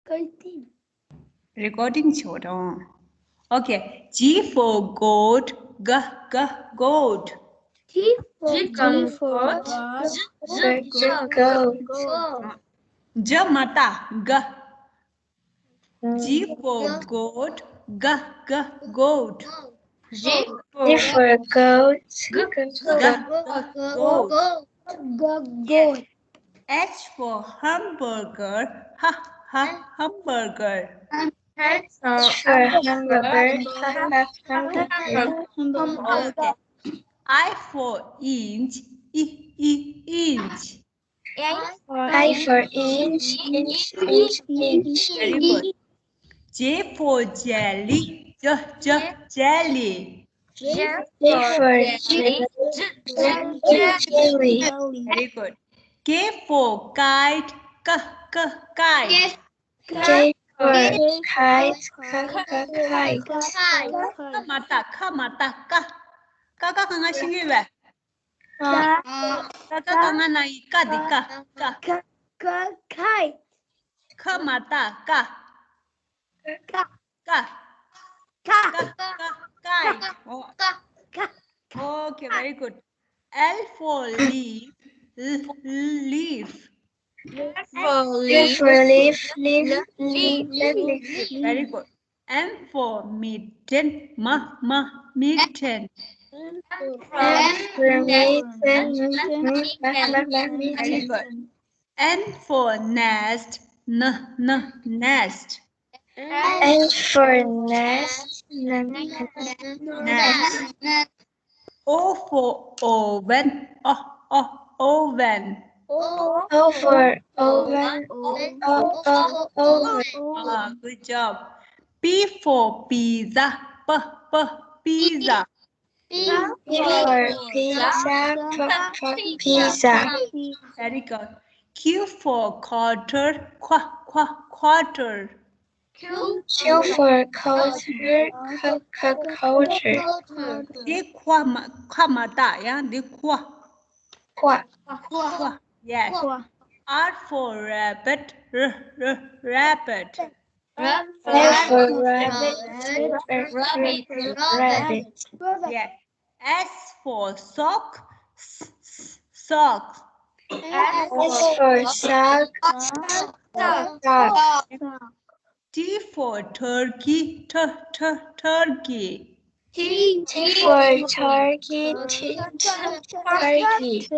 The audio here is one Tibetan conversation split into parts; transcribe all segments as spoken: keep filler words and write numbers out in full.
Recording. Recording ཆོག་རང་། Okay. G for goat. G, G, goat. G for, G for goat. G, G, goat. G མ་ད་ག G for goat. G, G, goat. G for goat. G, G, goat. Goat. H for hamburger. H, H, hamburger. H for hamburger. H, H, hamburger. Okay. I for inch. I, I, inch. I for inch, inch, inch, inch. Very good. J for jelly. J, J, jelly. J for jelly. J, J, jelly. Very good. K for kite. K, K, kite. K for kite. K, K, kite. ཁ་མ་ཏ། ཁ་མ་ཏ། ཀ། ཀ་ཀ་ག་ང་ཤེས་ཀྱི་ཡོད་པས། ཀ་ཀ་ག་ང་ན་ཡི་ཀ་འདི་ཀ། ཀ། ཀ། ཀ། ཁ་མ་ཏ། ཀ། ཀ། ཀ། ཀ། ཀ། ཀ། ཀ། ཀ། Okay, very good. L for leaf. L, leaf. L for leaf. L for leaf. Leaf. Leaf. Leaf. Very good. M for mitten. M, M, mitten. M for mitten. M, M, mitten. Very good. N for nest. N, N, nest. N for nest. N, N, nest. O for oven. O, O, oven. O for oven. O, O, oven. Ah, good job. P for pizza. P, P, pizza. P for pizza. P, P, pizza. Very good. Q for quarter. Qu, qu, quarter. Q, Q for quarter. Qu, qu, quarter. འདི་ཁ་མ། ཁ་མ་ཏ། ཡང་འདི་ཁ། ཁ། ཁ། Yes. R for rabbit. R, R, rabbit. R for rabbit. Rabbit. Rabbit. Yes. S for sock. S, S, sock. S for sock. Sock. T for turkey. T, T, turkey. T, T for turkey. T, T, turkey.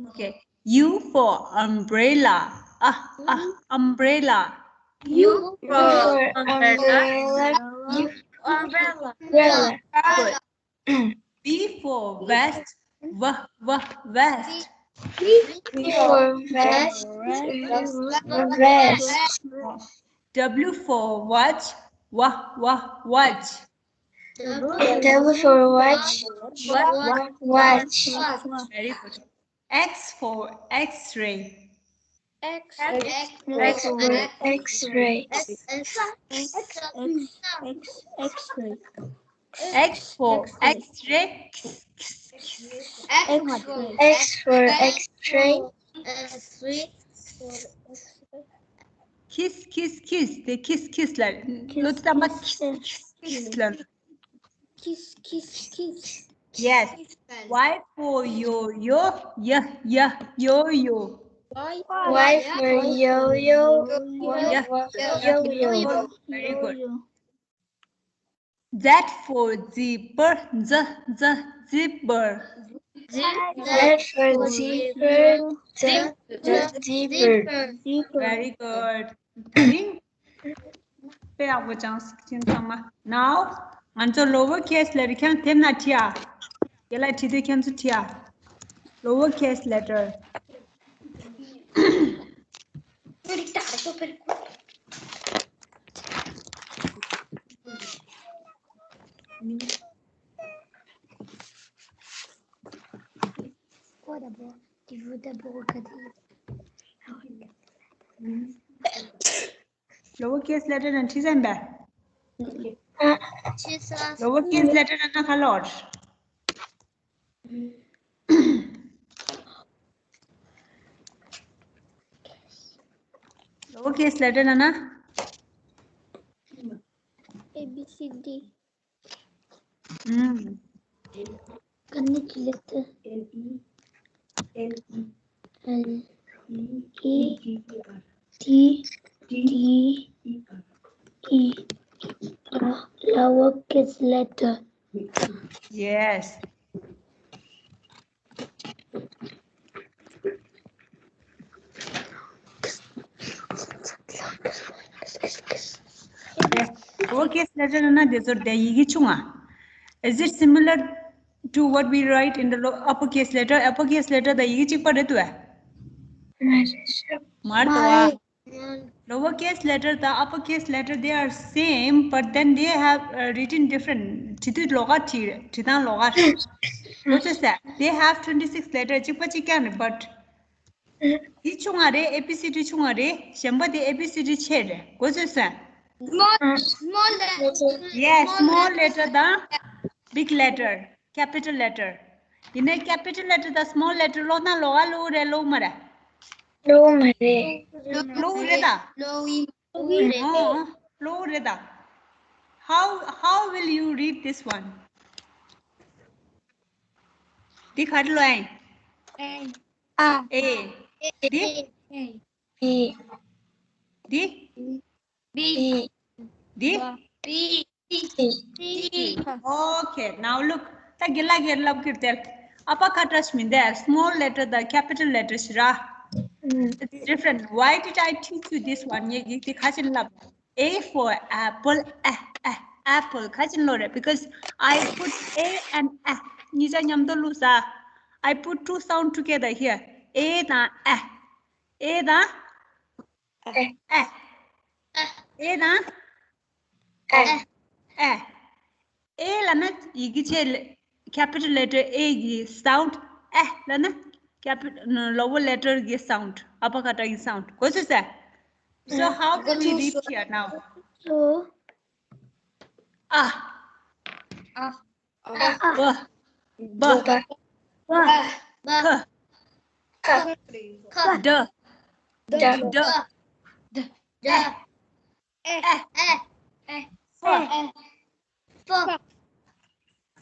Okay. U for umbrella. Ah, ah, umbrella. U for umbrella. U for umbrella. Good. V for vest. V, V, vest. V for vest. Vest. W for watch. W, W, watch. W for watch. W, W, watch. Very good. X for X-ray. X, X, X for X-ray. X, X, X, X, X-ray. X for X-ray. X, X, X, X, X-ray. X for X-ray. Kiss, kiss, kiss. དེ་kiss, kiss ལ། ལོ་ཙཱ་བ། kiss, kiss, kiss ལ། Kiss, kiss, kiss. Yes. Y for yo-yo. Y, y, yo-yo. Y for yo-yo. Y, y, yo-yo. Very good. Z for zipper. Z, Z, zipper. Z for zipper. Z, Z, zipper. Very good. དཔེ་ཡག་པོ་སྦྱངས་ཟིན་ཚང་མ། Now ང་ཚོ་lower case letter ཁྱེད་རང་དེབ་ནང་བྲིས་ཨ། རྒན་ལགས་བྲིས་དུས་ཁྱེད་ཚོ་བྲིས་ཨ། Lower case letter. Lower case letter ནང་བྲིས་ཟིན་པས། Lower case letter ནང་ན་ག་ལོར། Lower case letter ནང་ན། T. ཨུམ། ག་ནས་ཀྱི་ལེ་ཏི། L E L E L E T T E R. Lowercase letter. Yes. Okay, letter ན་དེ་ཚོར་དེ་ཡི་གེ་ཆུང་ང་། Is it similar to what we write in the lo- uppercase letter? Uppercase letter དང་ཡི་གེ་གཅིག་པ་རེད་དུ་བས། མར་དུ་བ། Lowercase letter དང་uppercase letter, they are same, but then they have uh, written different. བྲིས་དུས་ལོགས་ཀ་བྲིས་རེད། བྲིས་སྟངས་ལོགས་ཀ་རེད། What is that? They have twenty six letter. གཅིག་པ་གཅིག་རྐྱང་རེད། But འདི་ཆུང་ང་རེད། A B C D ཆུང་ང་རེད། གཞན་པ་དེ A B C D ཆེ་རེད། གོ་ཚོད་སོང་། Small, small letter. Yes, small letter དང་big letter, capital letter. ཡིན་ནའི་capital letter དང་small letter ཀློག་སྟངས་ལོགས་ཀ་ཀློག་རེད་ཀློག་མ་རེད། ཀློག་མ་རེད། ཀློག་རེད་ད། ཀློག་ཡིན། ཀློག་རེད། ཨོ། ཀློག་རེད་ད། How, how will you read this one? འདི་ག་རེ་ཀློག་ཡིན། A. A. འདི། འདི། འདི། འདི། Okay, now look. ད་དགེ་ལགས་ཀྱིས་ལབ་ཀྱི་རེད། ཨ་པ་ཁ་ཏྲ་ཞིག་མིན་དེ། Small letter དང་capital letter ཞིག་ར། It's different. Why did I teach you this one? ངས་ཀྱིས་འདི་ག་ཅི་ལབ། A for apple. A, a, apple ག་ཅི་ལབ་རེད། Because I put A and a གཉིས་ཆ་མཉམ་དུ་བླུགས་ས། I put two sound together here. A དང་a. A དང་a. A དང་a. A. A ལབ་ན་ཡི་གེ་ཆེ་capital letter A གི་sound. A ལབ་ན་capital lower letter གི་sound. ཨ་པ་ཁ་ཏྲ་གི་sound. གོ་ཚོད་སོང་། So how will we read here now? So. A. A. A. B. B. K. K. D. D. D. D. A. A. A. A. F. F.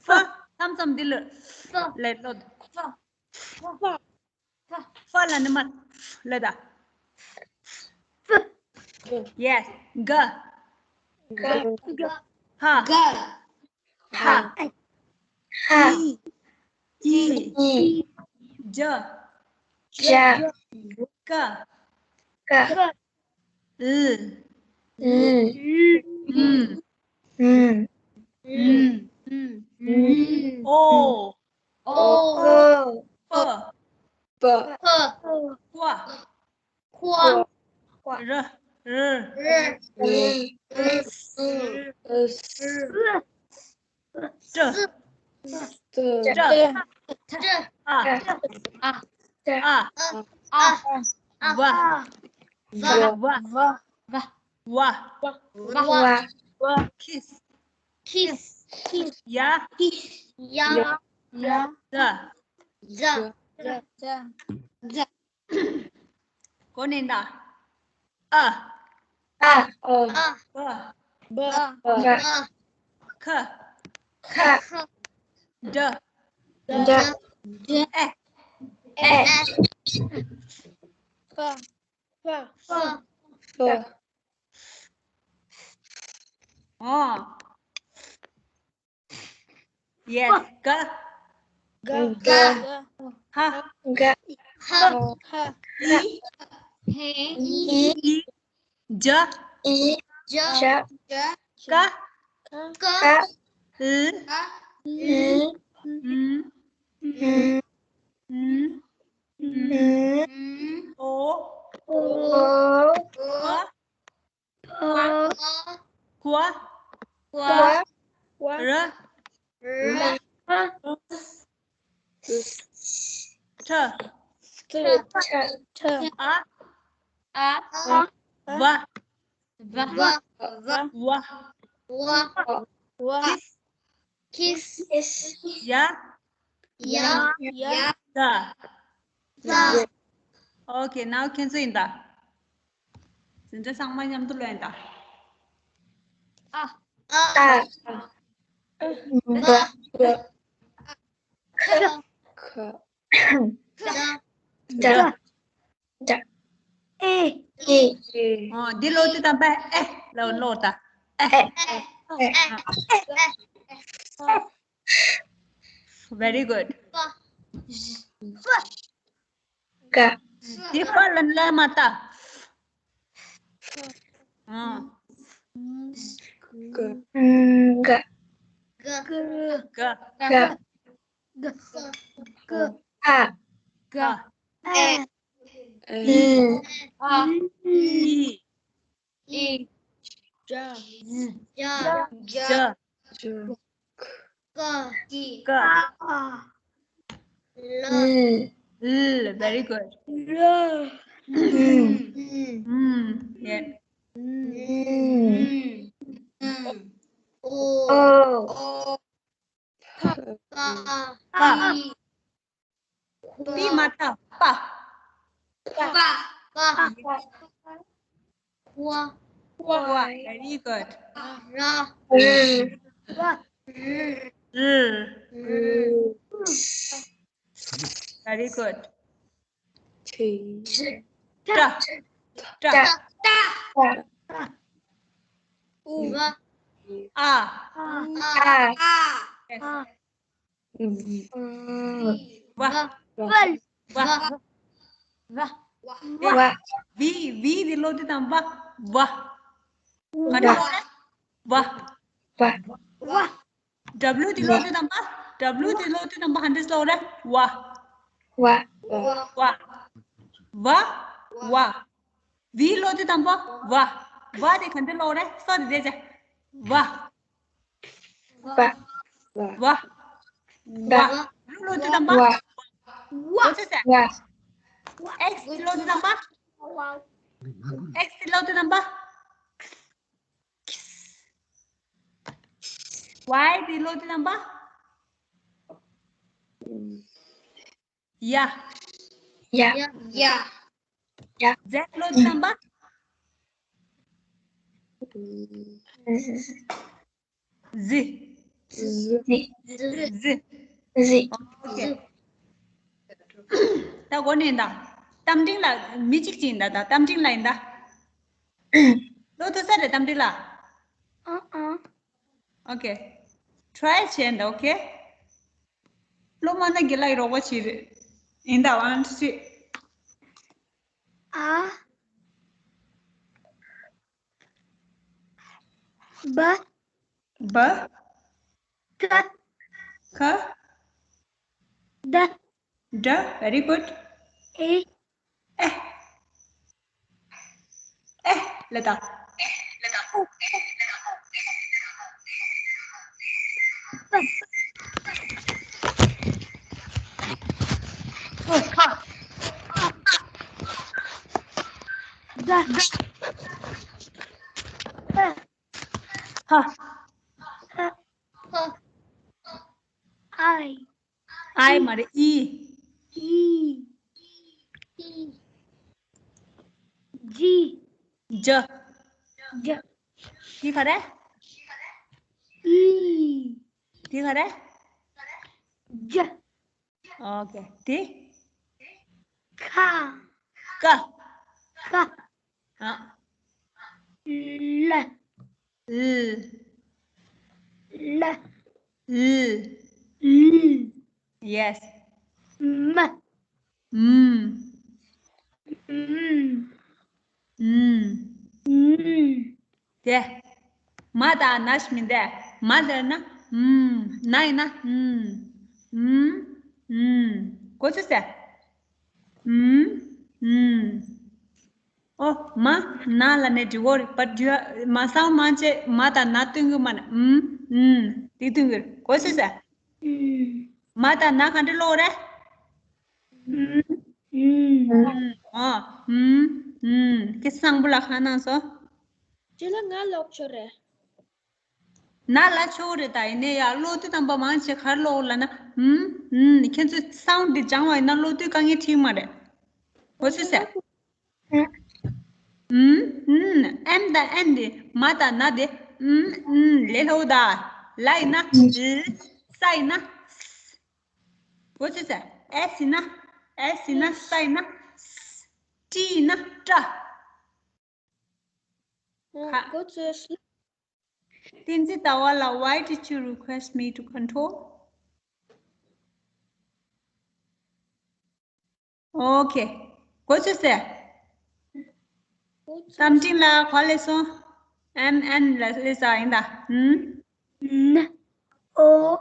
F. མཚམས་མཚམས་འདི་ལ། F. ལས་ལོ། F. F. F ལབ་ནི་མ། ལས་ད། F. Yes. G. G. G. H. H. H. H. I. I. I. J. J. K. K. L. L. M. M. M. M. O. O. P. P. P. Q. Q. R. R. R. S. S. T. T. T. T. A. A. A. A. V. V. V. V. V. Kiss. Kiss. Kiss. Y. Y. Y. Z. Z. Z. Z. གོ་ནི་འདའ། A. A. A. B. B. B. K. K. D. D. D. A. A. F. F. F. F. ཨོ། Yes. G. G. G. H. H. H. I. I. J. I. J. J. K. K. L. L. M. M. M. M. O. O. Q. Q. Q. Q. R. R. T. T. T. A. A. V. V. V. V. V. Kiss. Kiss. Y. Y. Y. Z. Z. Okay, now ཁྱེད་ཚོ་ཡིན་ད། འཛིན་གྲྭ་ཚང་མ་མཉམ་དུ་ལོན་ད། A. ཨ། ད། བ། བ། ཁ། ཁ། ད། ད། ད། ཨེ། ཨེ། ཨེ། ཨོ། འདི་ཀློག་དུས་དང་པ་ཨེ་ལ་ཀློག་ད། ཨེ། ཨེ། ཨེ། ཨེ། Very good. ག། འདི་པ་ལ་ལ་མ་ལྟ། ཨ། ག། ག། ག། ག། ག། ག། ཨ། ག། ཨ། ཨི། ཨ། ཨི། ཨི། ཇ། ཇ། ཇ། ཇ། ཇ། ཀ། ཀ། ལ། ལ། Very good. ལ། ལ། ལ། Yeah. ལ། ལ། ཨོ། ཨོ། པ། པ། པ། པ། པི་མ་ལྟ། པ། པ། པ། པ། ཝ། ཝ། Very good. ར། ར། ར། ར། ར། Very good. ཏྲ། ཏྲ། ཏྲ། ཏྲ། ཨུ། ཨ། ཨ། ཨ། ཨ། ཝ། ཝ། ཝ། ཝ། ཝ། བི། བི་འདི་ཀློག་དུས་དང་པ་ཝ། ག་འདྲ་ཀློག་རེད། ཝ། ཝ། ཝ། W འདི་ཀློག་དུས་དང་པ། W འདི་ཀློག་དུས་དང་པ་ག་འདྲ་ཀློག་རེད། ཝ། ཝ། ཝ། ཝ། ཝ། བི་ཀློག་དུས་དང་པ་ཝ། ཝ་དེ་ག་འདྲ་ཀློག་རེད། སོ་དེ་བསྡད་བྱ། ཝ། ཝ། ཝ། ཝ། ཝ། ཀློག་དུས་དང་པ། ཝ། ཝ། ཨེགས་ཀློག་དུས་དང་པ། ཨེགས་ཀློག་དུས་དང་པ། ཝའི་དེ་ཀློག་དུས་དང་པ། ཡ། ཡ། ཡ། ཡ། ཛེཌ་ཀློག་དུས་དང་པ། ཟི། ཟི། ཟི། ཟི། ཟི། ཨོ་ཁེ། ད་གོ་ནས་ད། རྟ་མགྲིན་ལ་མི་གཅིག་ཅིག་ཡིན་ད། ད་རྟ་མགྲིན་ལ་ཡིན་ད། ཀློག་ཐུབ་ས་རེད་རྟ་མགྲིན་ལ། ཨ་ཨ། ཨོ་ཁེ། ཊྲའི་བྱས་ད། ཨོ་ཁེ། སློབ་མ་ན་དགེ་ལགས་རོགས་པ་བྱེད་རེད། ཡིན་ད། ཝན་ཊུ་ཐི། ཨ། བ། བ། ཀ། ཀ། ད། ད། Very good. ཨེ། ཨེ། ཨེ། ལ་ད། ད། ཧ། ཧ། ཨའི། ཨའི་མ་རེད། ཨི། ཨི། ཇི། ཇ། ཇ། དེ་ག་རེད། ཨི། དེ་ག་རེད། ཇ། ཨོ་ཁེ། དེ། ཁ། ཀ། ཀ། ཨ། ལ། ལ། ལ། ལ། ལ། ཡེས། མ། མ། མ། མ། མ། དེ། མ་དང་ན་ཞིག་མི་འདུག་མ་ཟེར་ན་མ། ན་ཡིན་ན་མ། མ། མ། གོ་ཚོད་ཟེར། མ། མ། ཨོ། མ། ན་ལ་ནས་འབྲི་གོ་རེད། པ་འདྲ། མ་སང་མ་བྱས་མ་དང་ན་སྟོན་གི་མ་ན། མ། མ། དེ་སྟོན་གི་རེད། གོ་ཚོད་ཟེར། མ། མ་དང་ན་ག་འདྲ་ཀློག་རེད། མ། མ། ཨོ། མ། མ། ཁྱེད་སང་པོ་ལ་ཁ་ནང་སོ། ཅི་ལ་ང་ཀློག་ཆོག་རེད། ན་ལ་ཆོག་རེད། ད་ཡིན་ནའི་ཡ་ཀློག་དུས་དང་པོ་མང་ཆེ་ག་རེ་ཀློག་ལབ་ན། མ། མ། ཁྱེད་ཚོས་སའུན་ཌི་འདི་སྦྱང་བ་ཡིན་ན་ཀློག་དུས་དཀའ་ངལ་འཕྲད་མ་རེད། གོ་ཚོད་ཟེར། མ། མ། ཨེམ་དང་ཨེན་དེ་མ་དང་ན་དེ། ཨུམ། ཨུམ། ལས་སླ་བོ་ད། ལ་ཡིན་ན་ལ། ས་ཡིན་ན་ས། གོ་ཚོད་ཟེར། ཨེས་ཡིན་ན། ཨེས་ཡིན་ན་ས་ཡིན་ན་ས། ཏི་ཡིན་ན་ཏྲ། གོ་ཚོད། བསྟན་འཛིན་ཟླ་བ་ལགས, why did you request me to control? Okay. གོ་ཚོད་ཟེར། རྟ་མགྲིན་ལགས་ག་པར་སླེབས་སོང་། ཨེམ་ཨེན་ལ་སླེབས་ས་ཡིན་ད། ཨུམ། ན། ཨོ།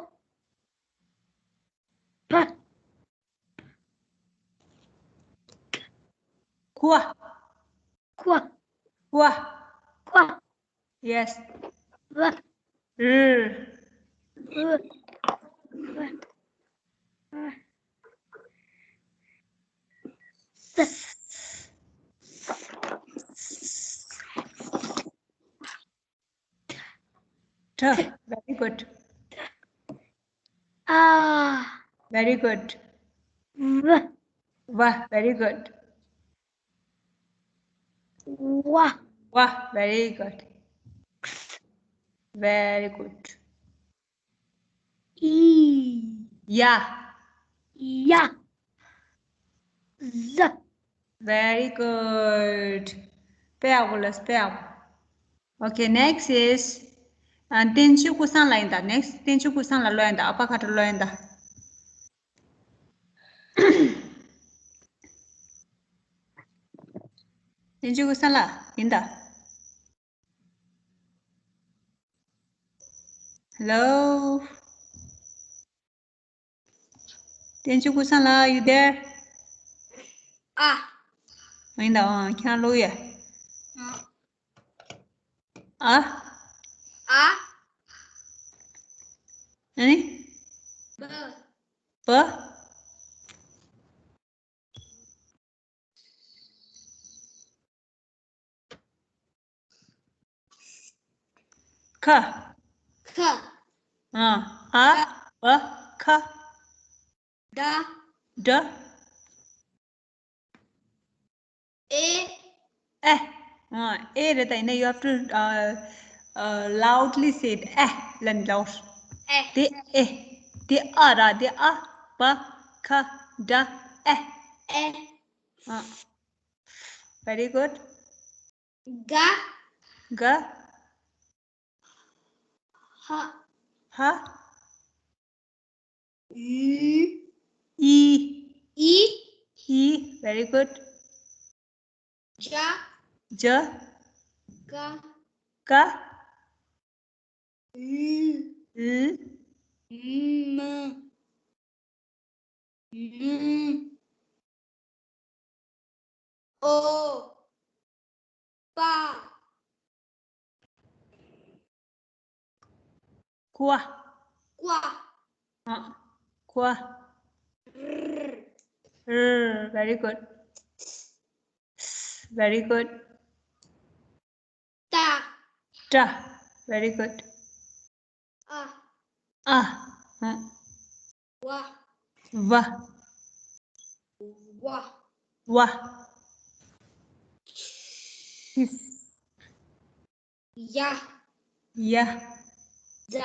པ། ཀུ་བ། ཀུ་བ། ཀུ་བ། ཀུ་བ། Yes. བ། ར། ར། བ། ས། ཏྲ། Very good. ཨ། Very good. བ། བ། Very good. ཝ། ཝ། Very good. Very good. ཨི། ཡ། ཡ། ཟ། Very good. དཔེ་ཡག་པོ་ལ་དཔེ་ཡག་པོ། Okay, next is, uh, བསྟན་ཆོས་ཀུན་བཟང་ལགས་ཡིན་ད། Next བསྟན་ཆོས་ཀུན་བཟང་ལགས་སླེབས་ཡིན་ད། ཨ་པ་ཁ་ཏ་སླེབས་ཡིན་ད། བསྟན་ཆོས་ཀུན་བཟང་ལགས་ཡིན་ད། Hello. བསྟན་ཆོས་ཀུན་བཟང་ལགས། Are you there? ཨ། ཡིན་ད། ཨ། ཁྱེད་རང་ལོག་ཡ། ཨ། ཨ། ཨ་ནི། བ། བ། ཁ། ཁ། ཨ། ཨ། བ། ཁ། ད། ད། ཨེ། ཨེ། ཨ། ཨེ་རེད་ད། ཡིན་ན་you have to, uh, uh, loudly say it. ཨེ་ལབ་ནས་ལབ། ཨེ། དེ་ཨེ། དེ་ཨ་ར། དེ་ཨ། བ། ཁ། ད། ཨེ། ཨེ། ཨ། Very good. ག། ག། ཧ། ཧ། ཨི། ཨི། ཨི། ཨི། Very good. ཇ། ཇ། ག། ག། ལ། ལ། མ། མ། ཨོ། པ། ཀུ་བ། ཀུ་བ། ཨ། ཀུ་བ། ར། ར། Very good. Very good. ཏ། ཏ། Very good. ཨ། ཨ། ཨ། བ། བ། ཝ། ཝ། ཡ། ཡ། ཛ།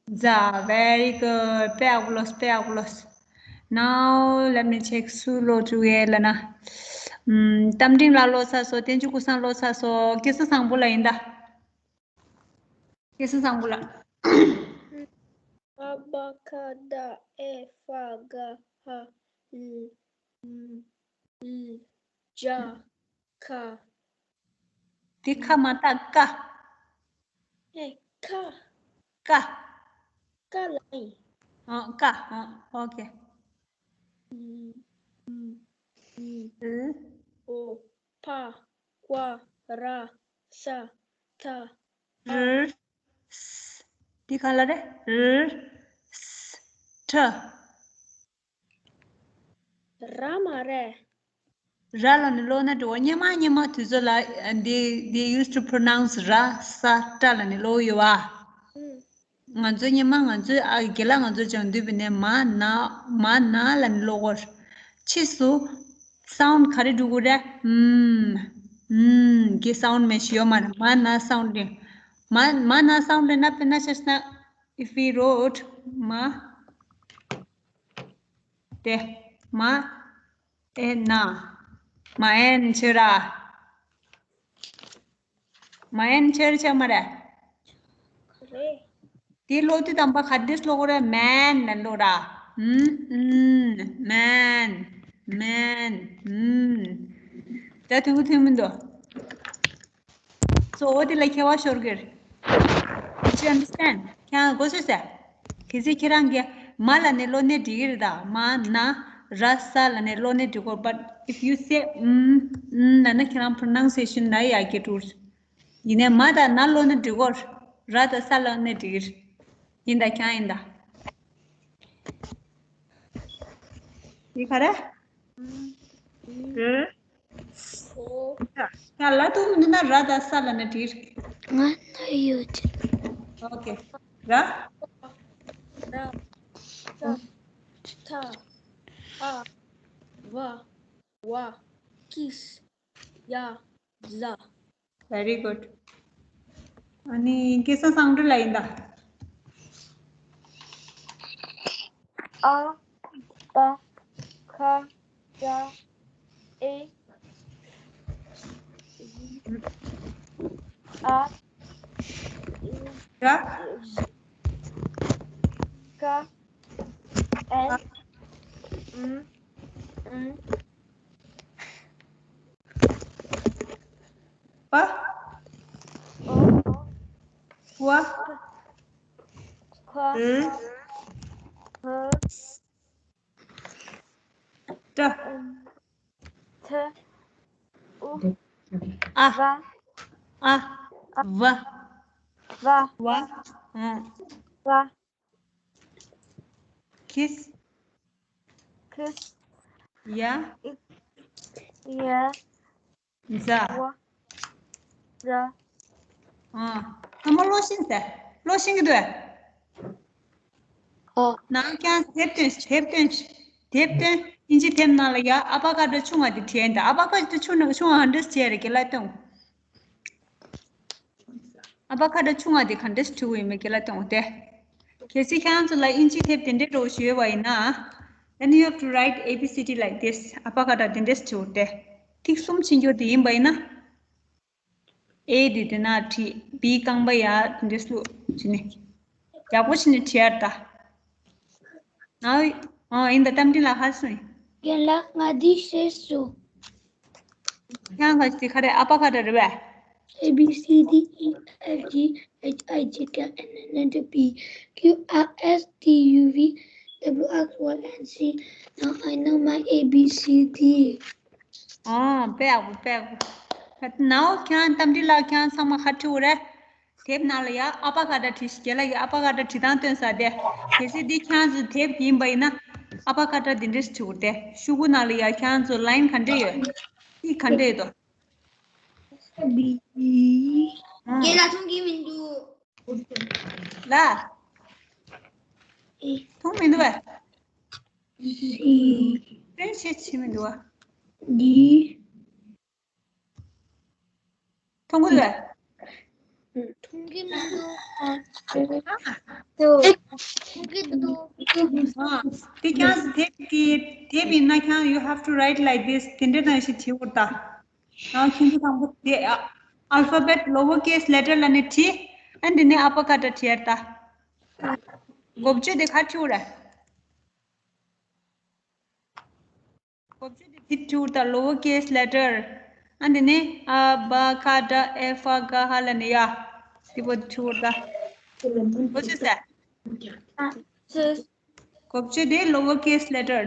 ཛ། Very good. དཔེ་ཡག་པོ་ལོས། དཔེ་ཡག་པོ་ལོས། Now let me check སུ་ཀློག་བཅུག་ཡས་ལབ་ན། ཨམ། རྟ་མགྲིན་ལགས་ཀློག་ཚར་སོང་། བསྟན་ཆོས་ཀུན་བཟང་ཀློག་ཚར་སོང་། སྐལ་བཟང་བཟང་པོ་ལགས་ཡིན་ད། སྐལ་བཟང་བཟང་པོ་ལགས། ཨ་བ་ཁ་ད་ཨེ་ཧྥ་ག་ཧ་ལ་ལ་ཇ་ཁ། དེ་ཁ་མ་ད་ཀ། ཨེ་ཁ། ཀ། ཀ་ལ་ཡིན། ཨ། ཀ། ཨ། ཨོ་ཁེ། ཨུ། ཨུ། ཨུ། ཨོ། ཕ། ཀ། ར། ས། ཐ། ཨ། ར། ས། འདི་ག་ལ་རེད། ར། ས། ཏྲ། ར་མ་རེད། ར་ལ་ནི་ཀློག་ན་འགྲོ་བ། སྔོན་མ་སྔོན་མ་དུས་ཚོད་ལ། they, they used to pronounce ར། ས། ཏྲ་ལ་ནི་ཀློག་ཡོད་བ། ཨུ། ང་ཚོ་སྔོན་མ་ང་ཚོའི་ཨ་རྒན་ལགས་ང་ཚོ་སྦྱང་དུས་བས་ནས་མ་ན། མ་ན་ལབ་ནས་ཀློག་གོ། ཕྱིས་སུ་སའུན་ག་རེ་འགྲོ་གི་རེད། ཨུམ། ཨུམ་གི་སའུན་མེད་ཞིག་ཡོད་མ་རེད། མ་ན་སའུན་རེད། མ་མ་ན་སའུན་ཌི་ལེན་ན་དཔེར་ན་ཆ་བཞག་ན། If we wrote མ་དེ་མ་ཨེ་ན། མ་ཨེན་ཆེ་ར། མ་ཨེན་ཆེ་ར་ཆགས་མ་རེད། དེ་ཀློག་དུས་དང་པོ་ག་འདྲས་ཀློག་དགོས་རེད། མན་ལབ་ཀློག་ར། ཨུམ་ཨུམ། མན། མན། ཨུམ། ད་ཐུང་གི་ཐུང་མི་འདུག་སོ་འོ་དེ་ལ་ཁྱད་པར་ཤོར་གི་རེད། Did you understand? ཁྱེད་རང་གོ་སོང་ཟེར། གལ་སྲིད་ཁྱེད་རང་གིས་མ་ལབ་ནས་ཀློག་ནའི་འགྲིག་གི་རེད། ད་མ་ན་ར་ས་ལབ་ནས་ཀློག་ནའི་འགྲིག་གོ། But if you say ཨུམ་ཨུམ་ལབ་ན་ཁྱེད་རང་pronunciation ན་ཡ་གི་ཏུར། ཡིན་ནའི་མ་དང་ན་ཀློག་ན་འགྲིག་གོ། ར་དང་ས་ཀློག་ན་འགྲིག་གི་རེད། ཡིན་ད་ཁྱེད་རང་ཡིན་ད། ཡིན་ག་རེ། ཨུམ། ཨུམ། ཡ། ལ་ཏུ་མི་འདུག་ན་ར་དང་ས་ལབ་ན་འགྲིག་ང་ན་ཡོད་ཅི། ཨོ་ཀེ། ར། ར། ཐ། ཐ། ཨ། བ། ཝ། ཀིས། ཡ། ལ། Very good. ཨ་ནི་སྐལ་བཟང་སངས་སྒྲོལ་ལ་ཡིན་ད། ཨ། པ། ཁ། ཏ། ཨེ། ཨ། ར། ཀ། ཨན། ཨུམ། ཨུམ། པ། ཨོ། ཝ། ཁ། ཨུ། ཧ། ཏྲ། ཐ། ཨུ། ཨ། ཝ། ཨ། ཝ། ཝ། ཝ། ཨ། ཝ། ཁིས། ཁིས། ཡ། ཡ། ཛ། ཝ། ཛ། ཨ། ཚང་མ་ཀློག་ཤེས་ཟེར། ཀློག་ཤེས་ཀྱི་འདུག་ཨོ། ནང་ཀྱང་དེབ་སྟོན། དེབ་སྟོན། དེབ་སྟོན། ཨིན་ཇི་དེབ་ནང་ལ་ཡ་ཨ་པ་ཀ་ཏྲ་ཆུང་བ་དེ་བྲིས་ཡིན་ད། ཨ་པ་ཀ་ཏྲ་ཆུང་ན་ཆུང་བ་འདྲ་བྱས་རེད་ཀྱི་ལ་སྟོན། ཨ་པ་ཀ་ཏྲ་ཆུང་བ་དེ་ག་འདྲས་བྲིས་ཡོད་མེད་ཀྱི་ལ་སྟོན་ཏེ། གལ་སྲིད་ཁྱེད་རང་ཚོ་ལ་ཨིན་ཇི་དེབ་དེ་འདྲས་འདྲ་བོ་ཞིག་ཡོད་པ་ཡིན་ན། Then you have to write A B C D like this. ཨ་པ་ཀ་ཏྲ་དེ་འདྲས་བྲིས་ཏེ། ཐིག་གསུམ་ཕྱིན་རྒྱུ་དེ་ཡིན་པ་ཡིན་ན། A དེ་དེ་ན་བྲིས། B རྐང་པ་ཡ་དེ་འདྲས་བླུགས་བྱས་ནས། ཡག་པོ་བྱས་ནས་བྲིས་ཡ་ད། ཨ། ཨ། ཡིན་ད། རྟ་མགྲིན་ལགས་ཧ་སོང་། རྒན་ལགས་ང་འདི་ཤེས་སོང་། ཡང་ག་ཅི་ག་རེ། ཨ་པ་ཀ་ཏྲ་རེད་པས། A B C D E F G H I J K L M N O P Q R S T U V W X Y and Z. Now I know my A B C D. ཨ། དཔེ་ཡག་པོ། དཔེ་ཡག་པོ། Now ཁྱེད་རང་རྟ་མགྲིན་ལགས་ཁྱེད་རང་ཚང་མ་ཁ་ཁྲིའུ་རེད། དེབ་ནང་ལ་ཡ་ཨ་པ་ཀ་ཏྲ་བྲིས་ཤིག་རྒན་ལགས་ཀྱིས་ཨ་པ་ཀ་ཏྲ་བྲིས་སྟངས་སྟོན་ས་དེ། གལ་སྲིད་འདི་ཁྱེད་རང་ཚོའི་དེབ་ཡིན་པ་ཡིན་ན། ཨ་པ་ཀ་ཏྲ་འདི་འདྲས་བྲིས་དགོས་ཏེ། ཤོག་གུ་ནང་ལ་ཡ་ཁྱེད་རང་ཚོ་ལའིན་ག་འདྲས་ཡོད། ཏིག་ག་འདྲས་ཡོད་དོ། རྒན་ལགས་མཐོང་གི་མི་འདུག་ལ། མཐོང་མི་འདུག་པས། སྐྱོན་ཆེ་ཆེ་མི་འདུག་པ། འདི། མཐོང་གི་འདུག་པས། མཐོང་གི་མི་འདུག་མཐོང་གི་འདུག་དེ་ཁྱེད་རང་དེབ་ཀྱི་དེབ་ཡིན་ན་ཁྱེད་རང་you have to write like this. དེ་འདྲ་ནང་བཞིན་བྲིས་དགོས་ད། ཡང་ཁྱེད་ཚོ་དང་པོ་དེ་ཨ། alphabet lower case letter ལབ་ནས་བྲིས། ཨ་འདི་ནས་ཨ་པ་ཀ་ཏྲ་བྲིས་ཡ་ད། འགོ་བརྗོད་དེ་ག་བྲིས་ར། འགོ་བརྗོད་དེ་འདི་བྲིས་ད། lower case letter. ཨ་འདི་ནས་ཨ་བ་ཀ་ཏྲ་ཨེ་ཧྥ་ག་ཧ་ལབ་ནས་ཡ། འདི་པོ་བྲིས་ད། འགོ་བརྗོད་ཟེར། འགོ་བརྗོད་དེ་lower case letter.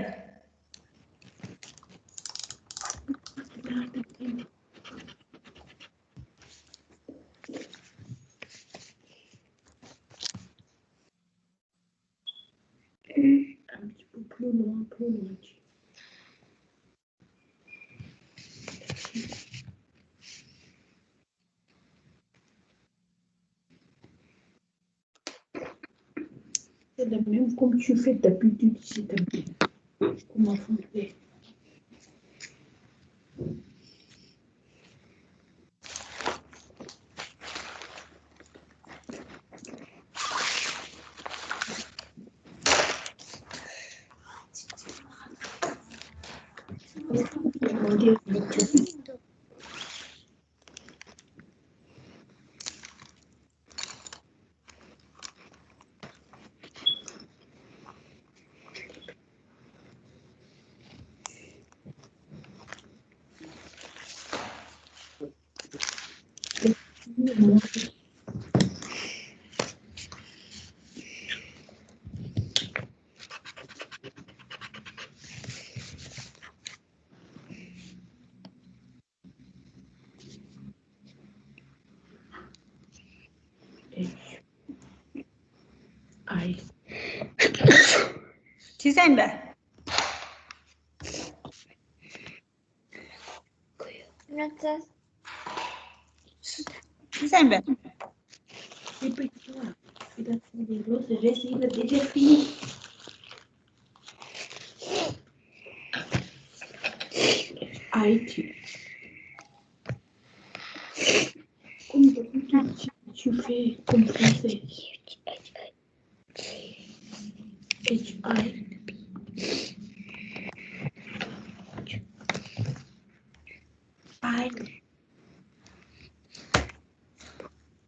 C'est la même comme tu fais d'habitude ici, t'as vu. Comment faut faire ? བྲིས་ཚར་ཡིན་པས། བྲིས་ཚར་ཡིན་པས།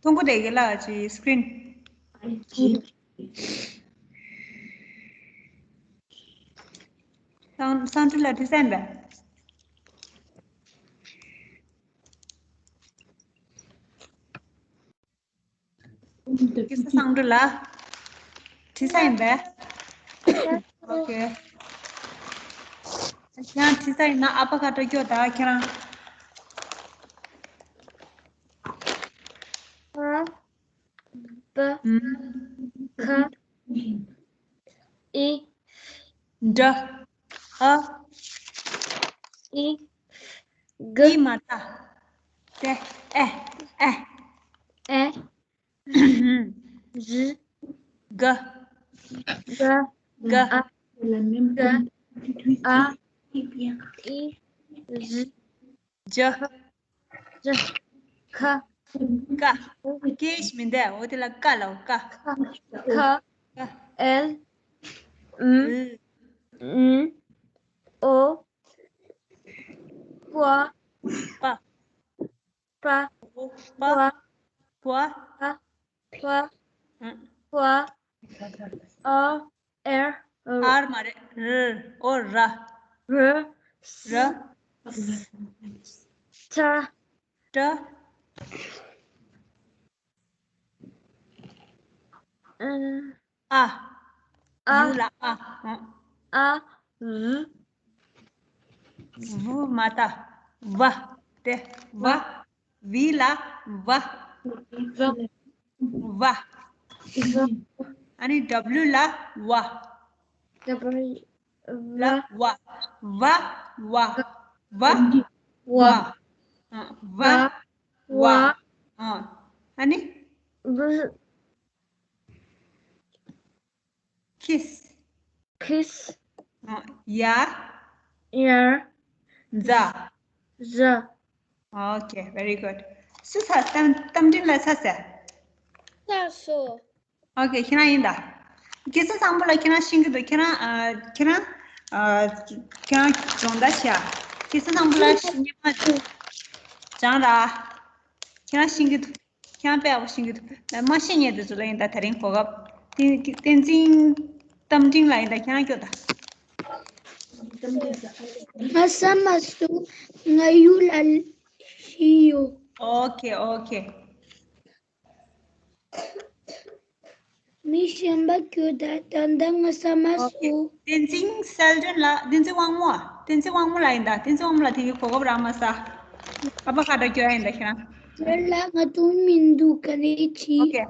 མཐོང་གི་འདུག་གས་ལགས་ཀྱི་སི་ཀི་རིན། སང་སང་ཀྲི་ལ་བྲིས་ཚར་ཡིན་པས། ཀི་ས་སང་ཀྲི་ལ་བྲིས་ཚར་ཡིན་པས། ཨོ་ཁེ། ཁྱེད་རང་བྲིས་ཚར་ཡིན་ན་ཨ་པ་ཁ་ཏ་སྐྱོ་ད་ཁྱེད་རང་། ཨ། པ། ཁ། ཨི། འདྲ། ཨ། ཨི། ག་ཨི་མ་ཏ། ཏེ། ཨེ། ཨེ། ཨེ། རི། ག་ག་ག་ཨ། ག་ཨ། ཨི། རི། ཇ། ཇ། ཁ། ཀ། ཀེ་ཞིག་མི་འདུག་འོ་དེ་ལ་ཀ་ལབ་ཀ། ཁ། ཁ། ཨེལ། ཨུ། ཨུ། ཨོ། པ། པ། པ། པ། པ། པ། པ། ཨ། ཨེར། ཨར་མ་རེད། ར། ཨོ་ར། ར། ར། ཏྲ། ཏྲ། ཨ། ཨ། ཨ། ཡུ་ལ་ཨ། ཨ། ཨ། ཝུ། ཝུ་མ་ཏ། ཝ། ཏེ། ཝ། ཝི་ལ་ཝ། ཝ། ཝ། ཨ་ནི་ཌབ་ལུ་ལ་ཝ། ཌབ་ལུ་ལ་ཝ། ཝ། ཝ། ཝ། ཝ། ཨ། ཝ། ཝ། ཝ། ཨ། ཨ་ནི། ཝུ། ཁིས། ཁིས། ཡ། ཡར། ཛ། ཛ། Okay, very good. སུ་ཚར། རྟ་རྟ་མགྲིན་ལ་ཚར་ཟེར། ཚར་སོང་། Okay, ཁྱེད་རང་ཡིན་ད། ཁྱེད་ཚོ་བཟང་པོ་ལ་ཁྱེད་རང་ཤེས་ཀྱི་འདུག་ཁྱེད་རང་ཨ། ཁྱེད་རང་ཨ། ཁྱེད་རང་སྦྱོང་བརྡར་བྱ། ཁྱེད་ཚོ་བཟང་པོ་ལ་སྙན་མ་སྦྱང་ར། ཁྱེད་རང་ཤེས་ཀྱི་འདུག་ཁྱེད་རང་དཔེ་ཡག་པོ་ཤེས་ཀྱི་འདུག་མ་ཤེས་མཁན་དེ་ཚོ་ལ་ཡིན་ད་དེ་རིང་གོ་སྐབས། བསྟན་བསྟན་འཛིན་རྟ་མགྲིན་ལ་ཡིན་ད། ཁྱེད་རང་སྐྱོ་ད། ང་ས་མ་སུ། ང་ཡུལ་ལ་ཤི་ཡོད། Okay, okay. མི་གཞན་པ་ཁྱོད་ད་ད་ལྟ་ང་ས་མ་སུ། བསྟན་འཛིན་གསལ་སྒྲོན་ལགས། བསྟན་འཛིན་དབང་མོ། བསྟན་འཛིན་དབང་མོ་ལགས་ཡིན་ད། བསྟན་འཛིན་དབང་མོ་ལགས་དེ་གི་གོ་སྐབས་རག་མ་ས། ཨ་ཕ་ཁ་བརྡ་སྐྱོར་ཡ་ཡིན་ད་ཁྱེད་རང་། ཁྱོད་ལ་ང་དུང་མིན་འདུག་ག་རེ་ཆི། Okay.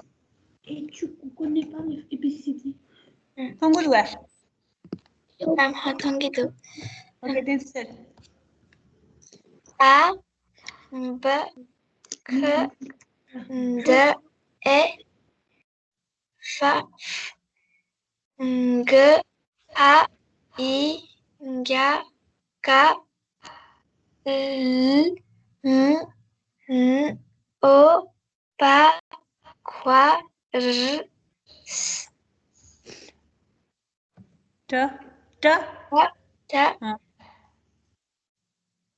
ཨེ་ཆུ་ཀུ་ཀུ་ནེ་པ་ལི་ཨེ་བི་སི་ཌི། མཐོང་གི་འདུག་གས། ལམ་ཧ་མཐོང་གི་འདུག Okay, then sit. ཨ། བ། ཁ། ད། ཨེ། ཧྥ། ག་ཨ། ཨི། ག་ཀ་ལ། ལ། ཨོ། པ། ཁ། ར། ཏྲ། ཏྲ། ཏྲ། ཏྲ། ཨ།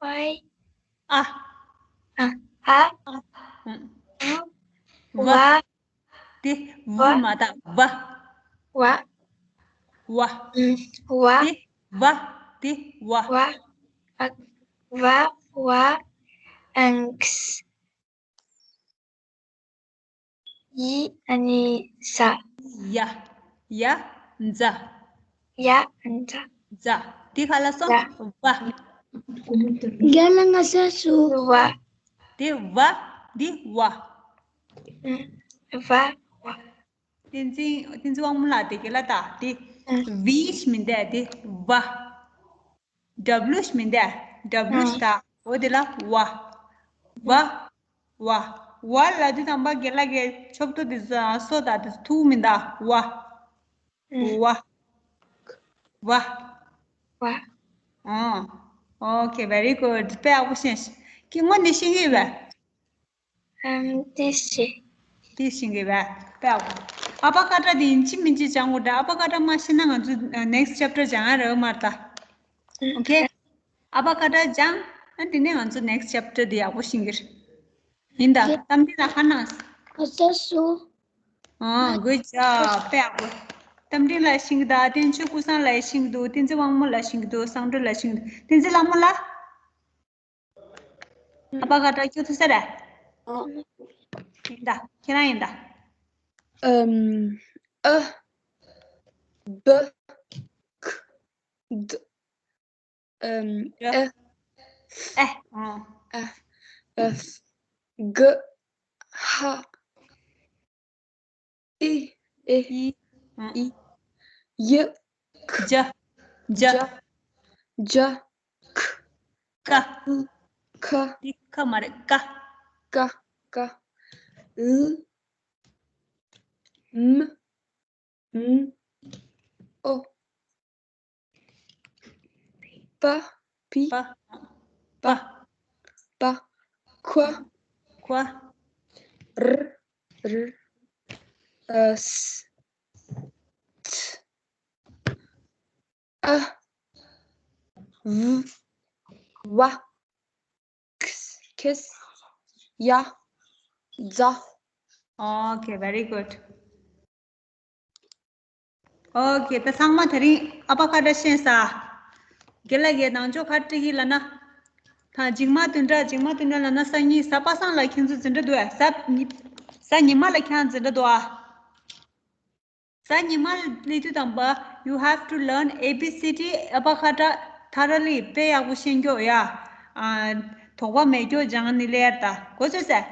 ཨ། ཨ། ཨ། ཨ། ཨ། ཨ། ཝ། ཝ། དེ་ཝ་མ་ད་ཝ། ཝ། ཝ། ཝ། དེ་ཝ། དེ་ཝ། ཝ། ཝ། ཝ། ཨང་། ཡི། ཨ་ནི་ཟ། ཡ། ཡ། ཛ། ཡ། ཛ། ཛ། དེ་ག་ལ་སོང་། ཡ། ཝ། རྒན་ལགས་ང་ས་སུ། ཝ། དེ་ཝ། འདི་ཝ། ཝ། ཝ། བསྟན་འཛིན་བསྟན་འཛིན་དབང་མོ་ལགས་དེ་ག་ལ་ད་དེ། ཝི་ཞིག་མིན་དེ་དེ་ཝ། ཌབ་ལུ་ཞིག་མིན་དེ་ཌབ་ལུ་ཞིག་ད། འོ་དེ་ལ་ཝ། ཝ། ཝ། ཝ་ལ་དུས་དམ་པ་རྒན་ལགས་ཀྱི་ཆོབ་ཏོ་དེ་ཚོ་སོ་ད་དེ་ཚོ་ཐུག་མིན་ད། ཝ། ཝ། ཝ། ཝ། ཨོ། Okay, very good. དཔེ་ཡག་པོ་ཤེས། ཁྱེད་དངོས་གནས་ཤེས་ཀྱི་ཡོད་པས། ཨམ། ཏི་ཤི། ཏི་ཤི་གི་བས་དཔེ་ཡག་པོ། ཨ་པ་ཀ་ཏྲ་དེ་ཡིན་གཅིག་མིན་གཅིག་སྦྱང་དགོས་འདྲ། ཨ་པ་ཀ་ཏྲ་མ་ཤེས་ན་ང་ཚོ་next chapter སྦྱང་ཡ་རེད་མ་རེད་ད། Okay. ཨ་པ་ཀ་ཏྲ་སྦྱང་། ཨ་དེ་ནས་ང་ཚོ་next chapter དེ་ཡག་པོ་ཤེས་ཀྱི་རེད། ཡིན་ད། རྟ་མགྲིན་ལ་ཁ་ནང་། ཨ་ཙི་སུ། ཨ། Good job. དཔེ་ཡག་པོ། རྟ་མགྲིན་ལ་ཤེས་ཀྱི་འདུག་བསྟན་ཆོས་ཀུན་བཟང་ལ་ཤེས་ཀྱི་འདུག་བསྟན་འཛིན་དབང་མོ་ལ་ཤེས་ཀྱི་འདུག་བསམ་གྲུབ་ལ་ཤེས་ཀྱི་འདུག་བསྟན་འཛིན་ལྷ་མོ་ལ། ཨ་པ་ཀ་ཏྲ་སྐྱོ་ཐུག་ས་རེད། ཨ། ཡིན་ད། ཁྱེད་རང་ཡིན་ད། ཨམ། ཨ། བ། ཁ། ད། ཨམ། ཨ། ཨ། ཨ། ཨ། ག། ཧ། ཨི། ཨེ། ཨི། ཨི། ཡ། ཇ། ཇ། ཇ། ཇ། ཁ། ཀ། ཁ། འདི་ཁ་མ་རེད། ཀ། ཀ། ཀ། ལ། མ། མ། ཨོ། པ། པི། པ། པ། པ། ཁ། ཁ། ར། ར། ཨ། ས། ཚ། ཨ། བ། ཝ། ཁ། ཁ། ཡ། ཛ། Okay, very good. Okay, ད་ཚང་མ་དེ་རིང་ཨ་པ་ཀ་ཏྲ་ཤེས་ས། རྒན་ལགས་ཀྱིས་ནང་ཆོས་ག་རེ་སྤྲད་ཀྱི་ལབ་ན། ད་འཇིགས་མ་བདུན་ཕྲག་འཇིགས་མ་བདུན་ཕྲག་ལབ་ན་གཟའ་ཉི་གཟའ་པ་སངས་ལ་ཁྱེད་ཚོ་འཛིན་གྲྭ་འདུག་ཨ། གཟའ་ཉི་གཟའ་ཉི་མ་ལ་ཁྱེད་འཛིན་གྲྭ་འདུག་ཨ། གཟའ་ཉི་མ་སླེབས་དུས་དམ་པ། You have to learn A B C D ཨ་པ་ཀ་ཏྲ་thoroughly དཔེ་ཡག་པོ་ཤེས་མཁན་ཡོད་ཡ། ཨ། དོགས་པ་མེད་མཁན་སྦྱང་ནི་ལེར་ད་གོ་ཚོད་ཟེར།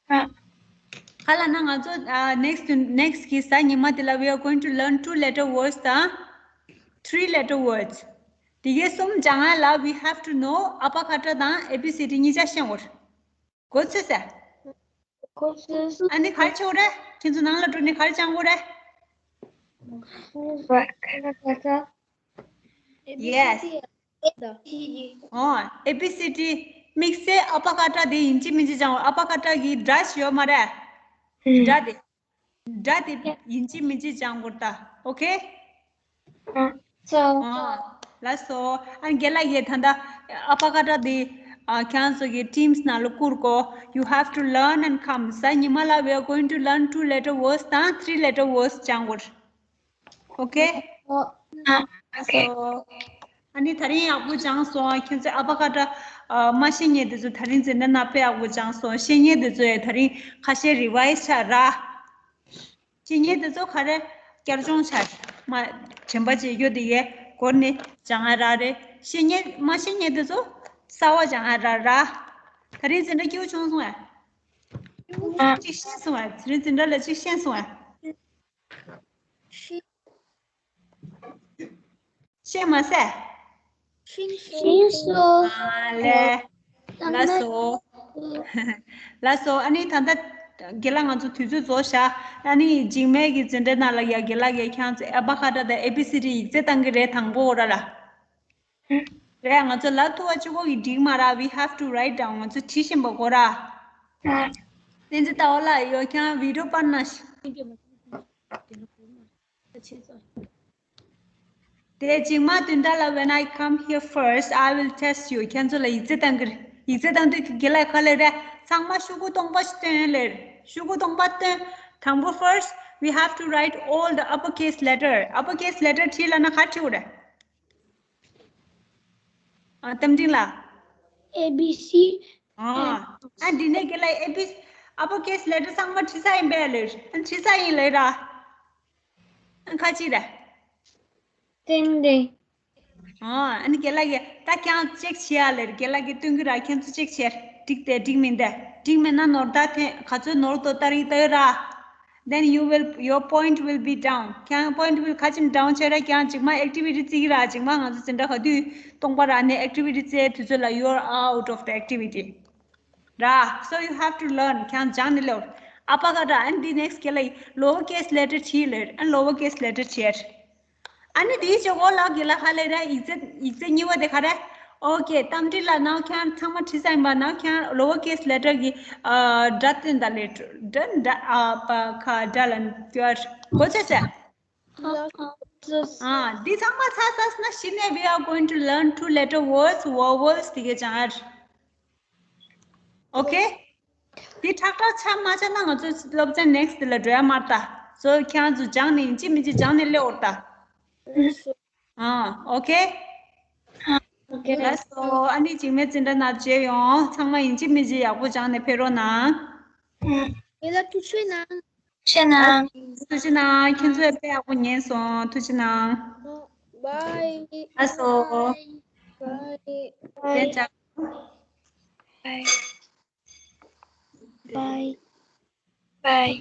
ཨ། ག་ལབ་ན་ང་ཚོ་ཨ། next next གི་གཟའ་ཉི་མ་དེ་ལ་we are going to learn two letter words དང་three letter words དེ་གའི་གསུམ་སྦྱང་ཡ་ལ་we have to know ཨ་པ་ཀ་ཏྲ་དང་A B C D གཉིས་ཆ་ཤེས་དགོས། གོ་ཚོད་ཟེར། གོ་ཚོད་ཟེར། ཨ་ནི་ག་རེ་བྱེད་དགོས་རེད། ཁྱེད་ཚོ་ནང་ལ་འགྲོ་ནས་ག་རེ་སྦྱང་དགོས་རེད། Yes. ཨོ། A B C D དམིགས་བསལ་ཨ་པ་ཀ་ཏྲ་དེ་ཡིན་གཅིག་མིན་གཅིག་སྦྱང་དགོས། ཨ་པ་ཀ་ཏྲ་གི་སྒྲ་ཞིག་ཡོད་མ་རེད། སྒྲ་དེ། སྒྲ་དེ་ཡིན་གཅིག་མིན་གཅིག་སྦྱང་དགོས་ད། Okay. ལགས་སོ། ཨ་རྒན་ལགས་ཀྱིས་ད་ལྟ་ཨ་པ་ཀ་ཏྲ་འདི་ཨ་ཁྱེད་ཚོ་གི་teams ནང་ལ་བསྐུར་གོ You have to learn and come. གཟའ་ཉི་མ་ལ་we are going to learn two letter words དང་three letter words སྦྱང་དགོས། Okay. ལགས་སོ། ཨ་ནི་ད་རིང་ཡག་པོ་སྦྱངས་སོང་། ཁྱེད་ཚོས་ཨ་པ་ཀ་ཏྲ་མ་ཤེས་མཁན་དེ་ཚོ་ད་རིང་འཛིན་གྲྭ་ནང་དཔེ་ཡག་པོ་སྦྱངས་སོང་། ཤེས་མཁན་དེ་ཚོ་ཡང་ད་རིང་ཁ་ཤས་revise བྱ་ར། ཤེས་མཁན་དེ་ཚོ་ག་རེ་བསྐྱར་སྦྱོང་བྱ། མ་དྲན་པ་བརྗེད་རྒྱུ་དེ་གའི་སྐོར་ནས་སྦྱང་ཡ་རག་རེད། ཤེས་མཁན་མ་ཤེས་མཁན་དེ་ཚོ་གསར་པ་སྦྱང་ཡ་རག་ར། ད་རིང་འཛིན་གྲྭ་སྐྱིད་པོ་བྱུང་སོང་ཨ། གཅིག་ཤེས་སོང་ཨ། དེ་རིང་འཛིན་གྲྭ་ལ་གཅིག་ཤེས་སོང་ཨ། ཤེས་མ་ཟད། ཤེས་སོང་། ཨ་ལས། ལགས་སོ། ལགས་སོ། ཨ་ནི་ད་ལྟ་རྒན་ལགས་ང་ཚོ་དུས་ཚོད་རྫོགས་ཤག་ཨ་ནི་འཇིགས་མེད་ཀྱི་འཛིན་གྲྭའི་ནང་ལ་ཡ་རྒན་ལགས་ཀྱིས་ཁྱེད་ཚོ་ཨ་པ་ཀ་ཏྲ་དང་ཨེ་བི་སི་ཌི་ཡིག་ཚད་བཏང་གི་རེད། དང་པོ་འོ་ར་ལ། རེད། ང་ཚོ་ལབ་ཐུབ་པ་གཅིག་པོ་གིས་འགྲིག་མ་རེད། We have to write down. ང་ཚོ་བྲིས་བཞིན་པ་དགོས་ར། བསྟན་འཛིན་ཟླ་བ་ལགས་ཡོད་ཀྱང་བི་ཌི་ཡོ་པར་ན་ཤི། ཨ་ཅེ་ཙོ། དེ་རྗེས་མ་དོན་དག་ལ། When I come here first, I will test you. ཁྱེད་ཚོ་ལ་ཡིག་ཚད་བཏང་གི་རེད། ཡིག་ཚད་བཏང་དུས་ཀྱི་རྒན་ལགས་ག་ལེར་རེད། ཚང་མ་ཤོག་གུ་སྟོང་པ་ཞིག་སྟོན་ལེར། ཤོག་གུ་སྟོང་པ་སྟོན། དང་པོ་first, we have to write all the uppercase letter. Uppercase letter བྲིས་ལབ་ན་ག་བྲིས་དགོས་རེད། ཨ། རྟ་མགྲིན་ལགས། A B C ཨ། ཨ། འདི་ནས་རྒན་ལགས་A B C uppercase letter ཚང་མ་བྲིས་ཚར་ཡིན་པས་ལེར། ཨ། བྲིས་ཚར་ཡིན་ལེར་ར། ཨ། ག་ཅི་རེད། ཏན་ཏན། ཨ། ཨ་ནི་རྒན་ལགས་ཀྱིས་ད་ཁྱེད་རང་ཅེག་བྱེད་ཡ་ལེར། རྒན་ལགས་ཀྱིས་སྟོན་གྱི་ར། ཁྱེད་ཚོ་ཅེག་བྱེད། འགྲིག་དེ་འགྲིག་མིན་དེ། འགྲིག་མེད་ན་ནོར་ད་ཐེ་ག་ཚོད་ནོར་ཏོ་ལྟ་རིག་ལྟ་ཡོད་ར། Then you will, your point will be down. ཁྱེད་རང་point will ག་ཅིམ་down བྱས་ར། ཁྱེད་རང་རྗེས་མ་activity རྩེ་གི་ར། རྗེས་མ་ང་ཚོ་འཛིན་གྲྭ་ག་དུས་སྟོང་པ་ར་ནས་activity རྩེ་དུས་ཚོད་ལ་you are out of the activity ར། So you have to learn. ཁྱེད་རང་སྦྱངས་ནས་ལེར། ཨ་པ་ག་ར། ཨ་ནི་འདི་next རྒན་ལགས་lower case letter བྲིས་ལེར། ཨ། lower case letter བྱེད། ཨ་ནི་དེའི་ཆོག་གོ་ལགས། རྒན་ལགས་ག་ལེར་རེད། ཡིག་ཚད་ཡིག་ཚད་གཉིས་པ་དེ་ག་རེད། Okay, རྟ་མགྲིན་ལགས། ནའོ་ཁྱེད་རང་ཚང་མ་བྲིས་ཚར་ཡིན་པ། ནའོ་ཁྱེད་རང་lower case letter གི་ཨ་སྒྲ་སྟོན་དང་ལེར། སྒྲ་སྒྲ་ཨ་པ་ཁ་སྒྲ་ལ་སྐྱོར་གོ་ཆོད་ཟེར། ཨ། འདི་ཚང་མ་ཚར་ཚར་ན་གཞི་ནས་we are going to learn two letter words, vowels དེ་གའི་སྦྱང་ཡ་རེད། Okay? འདི་ཁྲག་ཁྲག་ཆ་མ་ཆ་ན་ང་ཚོ་སློབ་ཚན་next དེ་ལ་འགྲོ་ཡ་མ་རེད་ད། So ཁྱེད་རང་ཚོ་སྦྱངས་ནས་ཡིན་གཅིག་མིན་གཅིག་སྦྱངས་ནས་སླེབས་འོར་ད། ཨ། Okay? Okay. ལགས་སོ། ཨ་ནི་འཇིགས་མེད་འཛིན་གྲྭ་ནང་མཇལ་ཡོང་། ཚང་མ་ཡིན་གཅིག་མིན་གཅིག་ཡག་པོ་སྦྱངས་ནས་ཕེབས་རོགས་གནང་། ཡོད་ལ་ཐུགས་རྗེ་གནང་། ཐུགས་རྗེ་གནང་། ཐུགས་རྗེ་གནང་། ཁྱེད་ཚོས་དཔེ་ཡག་པོ་ཉན་སོང་། ཐུགས་རྗེ་གནང་། Bye. ལགས་སོ། Bye. Bye. Bye. Bye. Bye.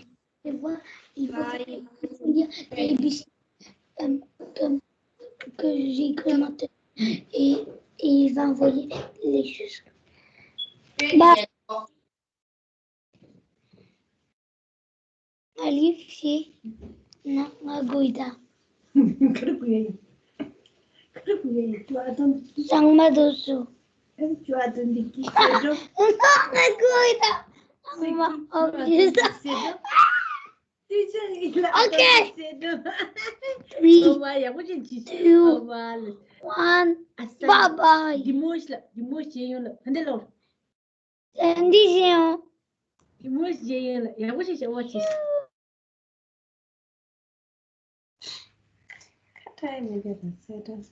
Bye. A B C, um, um, que j'ai commenté et, et il va envoyer les choses. Bye. Alif, c'est na, na goida. Kırık uyayım. Kırık uyayım. Cuadın. Sanma dosu. Cuadın dikişlerim. Na goida. Ama o yüzden. Okay. Three, two, one. Bye bye. Emoji, emoji. Send this in. Emoji. What is?